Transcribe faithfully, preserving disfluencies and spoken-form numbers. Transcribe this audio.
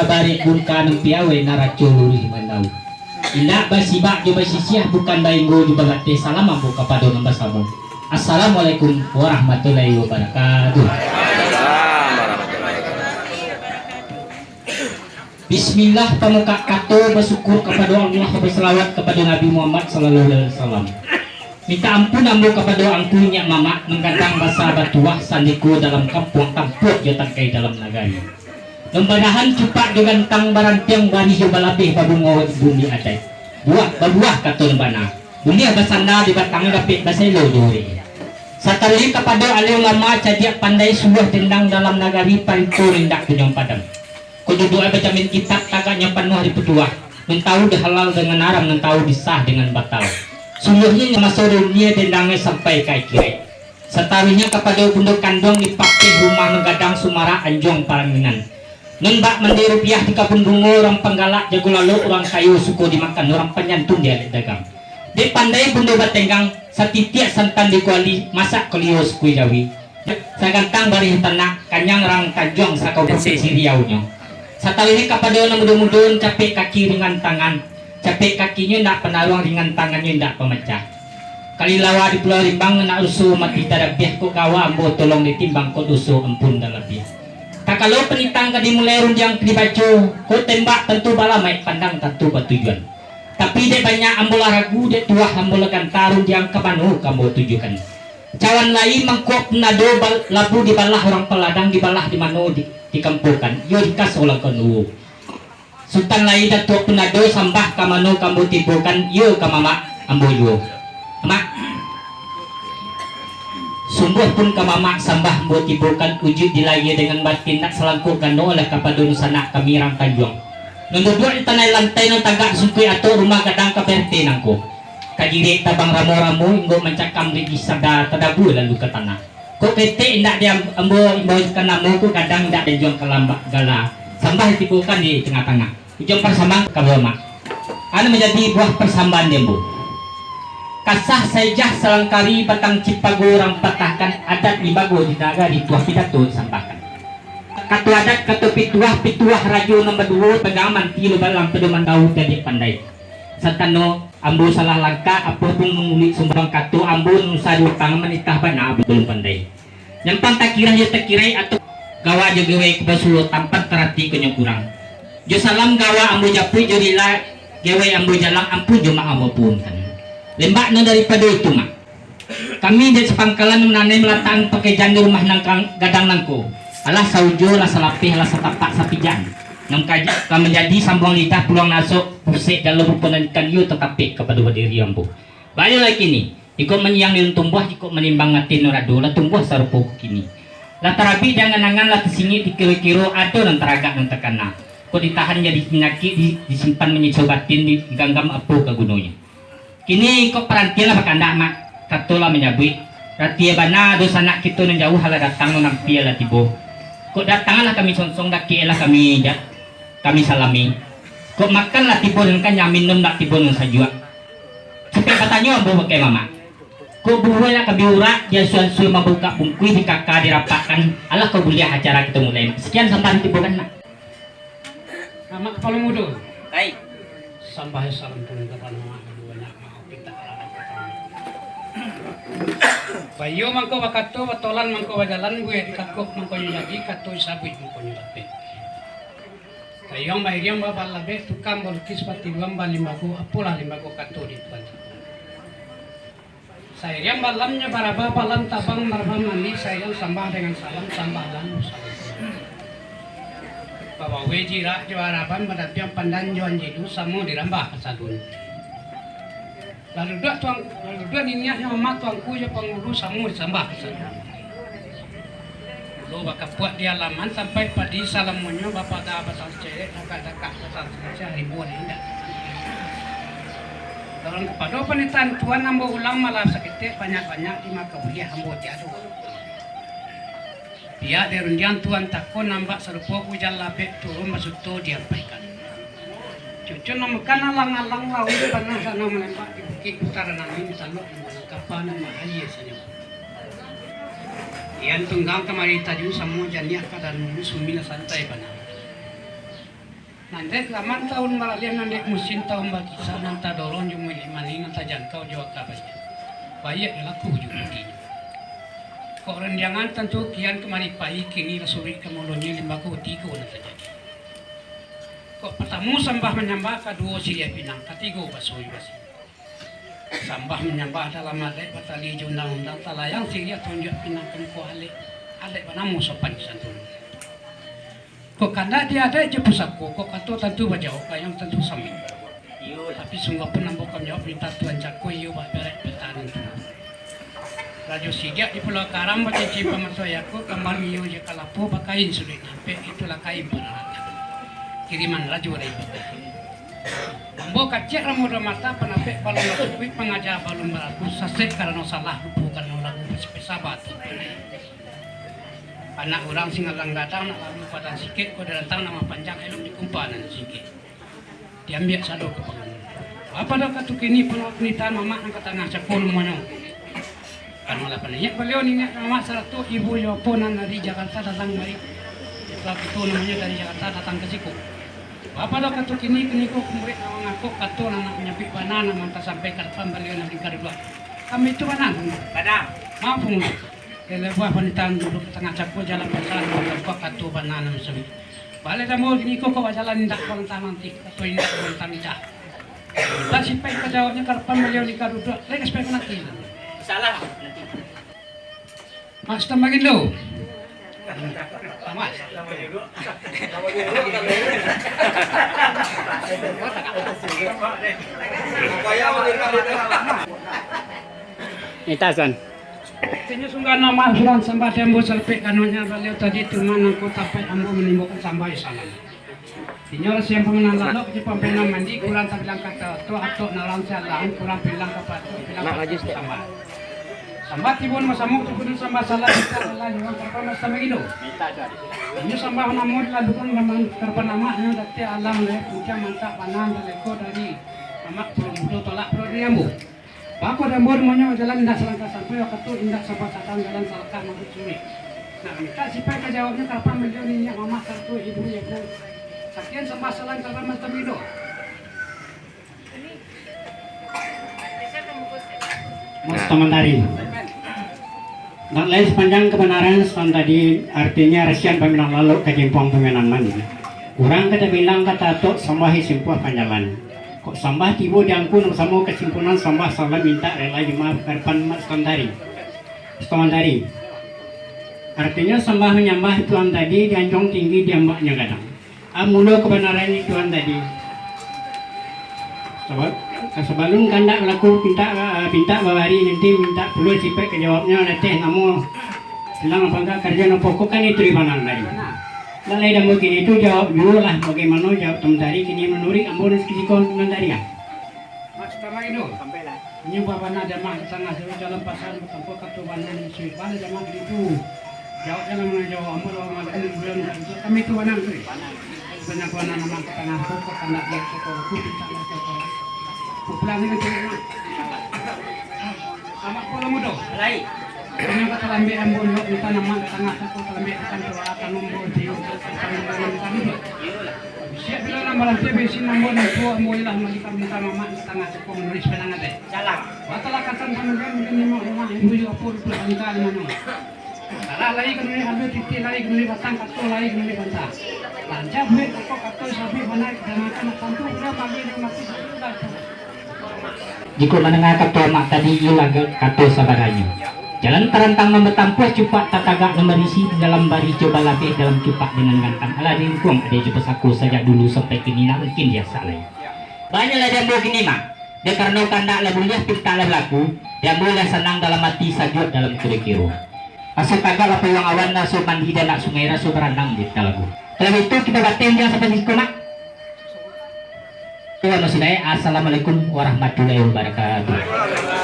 Barek bungka nan piawai, naraco luruih mandau. Indak basibak jo basisiah, bukan bainggo jo babateh. Salam ambo kapado nan basamo. Assalamualaikum warahmatullahi wabarakatuh. Bismillah, pamukak kato, basukur kapado Allah, basalawat kapado Nabi Muhammad sallallahu alaihi wasallam. Minta ampun ambo kapado angku inyak mamak, manggadang basa batuah, sandiko dalam kampuang, tampuak jo tangkai dalam nagari. Mambadahan cupak jo gantang, barantiang barih jo balabeh, babungo di bumi adaik. Buah babuah kato nan bana, buliah basanda di batang, dapek baselo jo urek. Sataruihnyo kapado alim ulama, cadiak pandai, suluah dendang dalam nagari, parinto indak punyo padam. Kok duduak bajamin kitab, tagaknyo panuah di pituah, nan tahu di halal dengan haram, nan tahu di sah dengan batal. Suluahnyo maso dunia, dendangnyo sampai ka akhirat. Sataruihnyo kapado bundo kanduang, di papeh rumah manggadang, sumarak anjuang paranginan. Nan bak mandi rupiah di kabun bungo, urang panggalak jago lalok, urang kayo suko dimakan, urang panyantun dialek dagang. Dek pandai bundo batenggang, satitiak santan di kuali, masak kalio sukui jawi. Sagantang barih tanak, kanyang rang Tanjuang, sakau pusek si Riaunyo. Sataruihnyo kapado nan mudo-mudo, capek kaki ringan tangan. Capek kakinyo indak panaruang, ringan tangannyo indak pamacah. Kalilawa di Pulau Rimbang, nak ruso mati tadabiah, kok gawa ambo tolong ditimbang, kok doso ampun talabiah. Takalo panitang ka dimulai, rundiang ka dibaco, kok tembak tantu balamaik, pandang tantu batujuan. Tapi dek banyak ambo lah ragu, dek tuah ambo lah ganta, rundiang ka mano ka ambo tujukan. Cawan lai mangkuak pun ado, bal-, labu dibalah urang paladang, dibalah di mano di-, dikampukan, iyo di kaso lakon uwo. Sutan lai datuak pun ado, sambah ka mano ka ambo tibokan, iyo ka mamak ambo juo. Mak, sungguah pun ka mamak sambah ambo tibokan, ujuik di lahia dengan batin, nak salangkuak gano lah kapado dunsanak kami rang Tanjuang. Nan duduak di tanah lantai, nan tagak sungkuik atok, rumah gadang ka berente nangko. Ka jirek tabang ramo-ramo, inggok mancakam rigi sada, tadabua lalu ka tanah. Kok ketek indak di am-, ambo imbaukan namo, kok gadang indak dianjuang kalambak gala. Sambah ditibokan di tangah-tangah. Ujuang parsambahan ka Bamak. Anu manjadi buah parsambahan di ambo. Kasah saijah salangkari, batang cipago urang patahkan, adat limbago di nagari tuah, pidato disambahkan. Kato adat, kato pituah, pituah rajo nan baduo, pegang manti lo balam, pedoman tahu cadiak pandai. Satano ambo salah langkah, apo pun mangulek sumbarang kato, ambo nan usah di utang, manitah bana balun pandai. Nyampang takirah jo takiraik, atau gawa jo gewai ku basuo, tampan tarati konyo kurang. Jo salam gawa ambo japuik, jo rila gewai ambo jalang, ampun jo maaf ambo puhunkan. Lembak nan daripado itu, Mak. Kami dek sapangkalan mananai, malatakan pakejan di rumah nan kang-, gadang nangko. Alah saujo, lah salapeh, lah satapak sapijan. Nan ka, ka manjadi sambuang lidah, puluang nasok, pusek jalo, rupo nan ikan iyo tatapek kapado badiri ambo. Baliak lai kini, jikok manyiang di nan tumbuah, jikok manimbang ati nan rado, lah tumbuah sarupo kini. Lah tarabik di angan-angan, lah tasingik dikiro-kiro, ado nan taragak nan takana. Kok ditahan jadi panyakik, di-, disimpan manyiso batin, di-, diganggam apo ka gunonyo. Kini kok parantianlah bakandak, Mak, kato lah manyabuik. Ratie bana, dunsanak kito nan jauah lah datang, nan ampia lah tibo. Kok datanglah kami songsong, dakek lah kami ja-, kami salami. Kok makan lah tibo nan kanyang, minum lah tibo nan sajuak. Sampai batanyo ambo bakeh mamak. Kok buruak lah kami urak, diansua-ansua mambukak bungkuih, dikaka dirapakkan. Alah kok buliah acara kito mulai, Mak. Sakian sambah ditibokan, Mak. Amak Kapalo Mudo. Hai. Sambah salam pun ka Bana Mak, banyak maaf minta alah. Bayo mangko bakato, batolan mangko bajalan, buek dikakok mangko nyo jadi, kato disabuik mangko nyo dapek. Tayuang bairiang babalabeh, tukang balukis batiruang balimbago, apolah limbago kato di Tuan. Sairiang balamnyo barabah, balam tabang barabah mandi, sairiang sambah dengan salam, sambah lalu salam. Babaweh jirak jo araban, badapiang pandan jo anjilu, samo dirambah ka sadun. Lalu duduak tuang-, lalu duduak niniak jo mamak, tuanku jo pangulu, samo disambah ka sadun. Ulo bakapuak di alaman, sampai padi salamonyo bapada batang cewek, dakak-dakak batang cewek, ribuan indak. Dalam kapado panitahan Tuan, ambo ulang malah saketek, banyak-banyak di maka buliah ambo tiado. Pihak di rundiang Tuan tako, nambak sarupo ujan labek turun basuto diampaikan. Cucun nan bukan alang-alang, lauik panah sana manembak, di bukik utara nangin, talok di malang kapa nan bahaya sanyo. Ian tunggang kamari tajun, samo janiah ka danulu, sumina santai bana. Nan dek laman taun baraliah, nan dek musim taun bakisa, nan tadorong jo milik mani, nan tajangkau jo aka baiak. Baiak jo laku jo ruginyo. Kok randiangan tantu kian kamari pai, kini lah suruik ka mulonyo, limbah ko tigo nan tajadi. Kok patamu sambah manyambah, kaduo siriah pinang, katigo baso jo basi. Sambah manyambah dalam adaik, batali jo undang-undang, talayang siriah tunjuak pinang, kan ko alek, alek banamo sopan santun. Kok kandak di adaik jo pusako, kok kato tantu bajawab, bayang tantu sambah. Tapi sungguahpun ambo ka manjawab pinta Tuan Cako, iyo bak barek pinta nan tu. Rajo Sigiak di Pulau Karam, bacincin pamato yako, kambang iyo jo kalapo, bakain sulik nampek, itulah kain paralatan kiriman rajo dari Bogor. Ambo kacik ramo dua mata, panapek balun basukuik, pangaja balun balaku, sasek karano salah, lupo karano lagu, basipaik saba tu. Anak urang singalang gadang, nak lalu padang sikek, kok dirantang nan mapanjang, elok dikumpa nan sikek. Diambiak sado ka pangan. Bapado katu kini pulo panitahan mamak nan ka tangah cako namonyo. Kanolah paniniak baliau niniak mamak sarato ibu jo apo nan dari Jakarta datang mari. Itulah kito namonyo dari Jakarta datang ka siko. Bapado katu kini, kiniko ka murid nan mangakok kato nan nak manyabuik bana nan mantah sampai ka dapan baliau nan lingka duduak. Kami tu bana. Bana. Maaf, Punggu. Kelebuah panitahan duduak ka tangah cako jalan pasan, mangakok kato bana nan sabuik. Baleh damo kiniko kok bajalan indak pantang mantih, atau indak pantang indah. Lah sipaik ka jawabnyo, ka dapan baliau lingka duduak, lai ka sipaik mananti. Salah. Mas Tamagindo. Mas. Nitasan. Inyo sungguah namo surang sambah di ambo salepek kanonyo baliau tadi, tu mah nangko tampek ambo manimbokan sambah salam. Inyo lah siang pamenan lalok, jo pamenan mandi, kurang tabilang kato, tu atok nalang sialang, kurang bilang kapatok, bilang Nak maju kato sikit. Sambah. Sambah tibo namo samo, cukup dulu sambah salam, kita adalah nyawa karpan masa bagindo. Inyo sambah namo dilalukan dalam karpan amak, nyo dati alam leh, puncak mantap, panah, daleko dari amak pulau mudo, tolak pulau dari ambo. Bako dambua rumonyo, jalan indak salangkah sampai, wakatu indak sabuah satang, jalan salakah mampus suruik. Nah, mintak sipaik ka jawabnyo, kapan baliau niniak mamak sarato ibu iyo ko. Sakian sambah salam, kapan mantap ido. Mas Tamantari. Nak lai sapanjang kabanaran salam tadi, artinyo rasian pamenan lalok ka jimpuang pamenan mandi. Urang ka tabilang ka tatok sambah simpuah panjalan. Kok sambah tibo di angku nan samo kasimpunan sambah salam mintak rela jumah ka dapan Mas Tamantari. Mas Tamantari. Artinyo sambah manyambah Tuan tadi di anjuang tinggi di ambaknyo gadang. A mulo kabanarannyo Tuan tadi. Saba-, sabalun kandak balaku pintak, ah, pintak babari nanti mintak pulo sipaik ka jawabnyo, nateh namo silang apo angka karajo nan pokok kan itu di panang tadi. Lah lai damo kini tu jawab juo lah, bagaimano jawab Tamantari kini manuruik ambo nan sakutiko Tamantari ah. Mas Tamantari tu. Inyo babana jamah di tangah jalan, jalan pasan batampuah kato bana nan suik. Bana jamah di tu. Jawab jalan mangajau ambo lawan malam ni bulan dan tu kami tu bana tu. Banyak bana nama ka tangah tu, ka kandak dia tu, ka tu, ka tu. Pulang ni tu. Amak pulo mudo. Lai. Inyo ka talambek ambo nyo minta nama ka tangah tu, talambek akan tu akan ambo jiwa. Siap bilo nan balantai besi ambo nan tuo ambo ilah malikan minta mamak ka tangah tu, manulis panang ate. Salam. Batalah katan pamagian mungkin lima rumah ibu juga pun pun angka lima rumah. Salah lai kanuri ambil titik lai kanuri batang kato lai kanuri bantah. Lancar buat kato kato sabik mana jangankan nak tantu udah bagi dia mati satu dah. Jikok mandanga kato amak tadi, iyolah ga-, kato sabananyo. Jalan tarantang nan batampuah, cupak tatagak nan barisi, dalam barijo balabeh, dalam cupak dengan gantang. Alah dilingkuang ade jo basako sajak dulu sampai kini, ndak mungkin diasak lai. Banyaklah di ambo kini, Mak. Dek karano kandak lah buliah, pintak lah balaku, di ambo lah sanang dalam ati, sajuak dalam kiro-kiro. Raso tagak lah payuang awan, raso mandi di anak sungai, raso baranang di talago. Kalau itu, kito bateh jan sampai siko, Mak. Assalamualaikum warahmatullahi wabarakatuh.